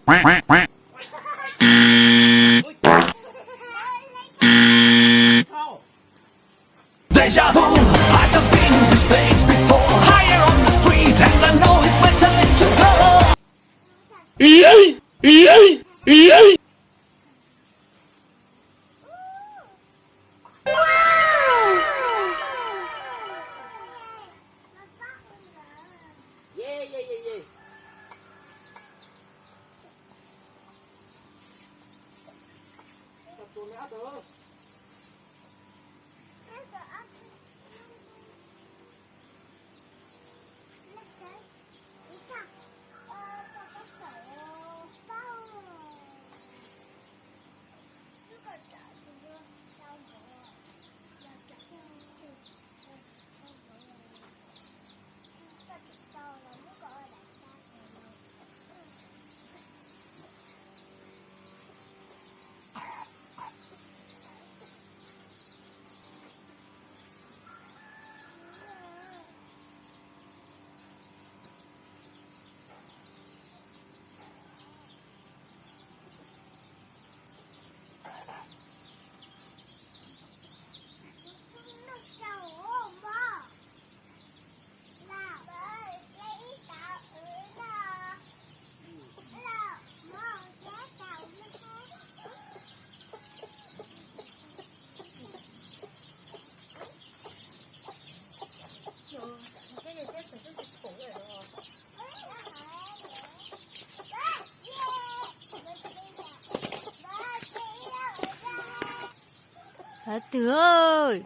Deja vu, I just been in this place before. Higher on the street, and I know it's my time to go. Hov twg?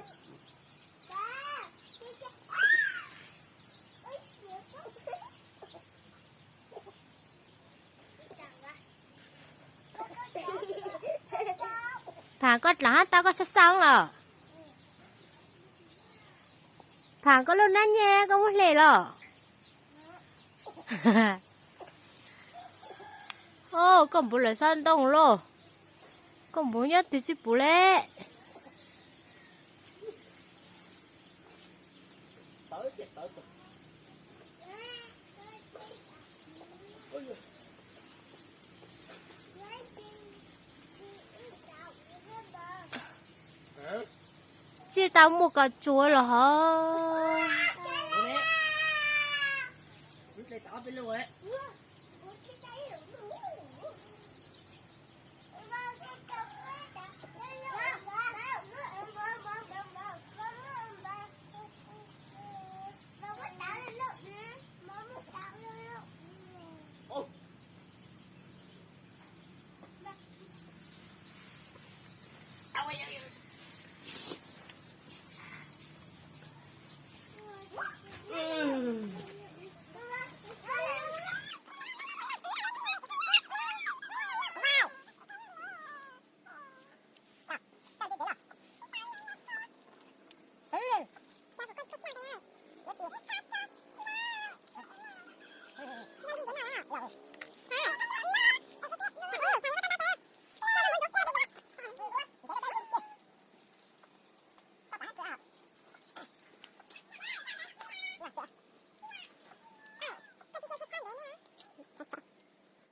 Tham koj dlav hab tau koj xab xab los. Tham koj lub nab nyeg koj muab hle los. Koj npuv lawm xab ntoo lauj. Koj npuv nyob twg tsis pum le. Txij tau muaj kos tsuav los hov.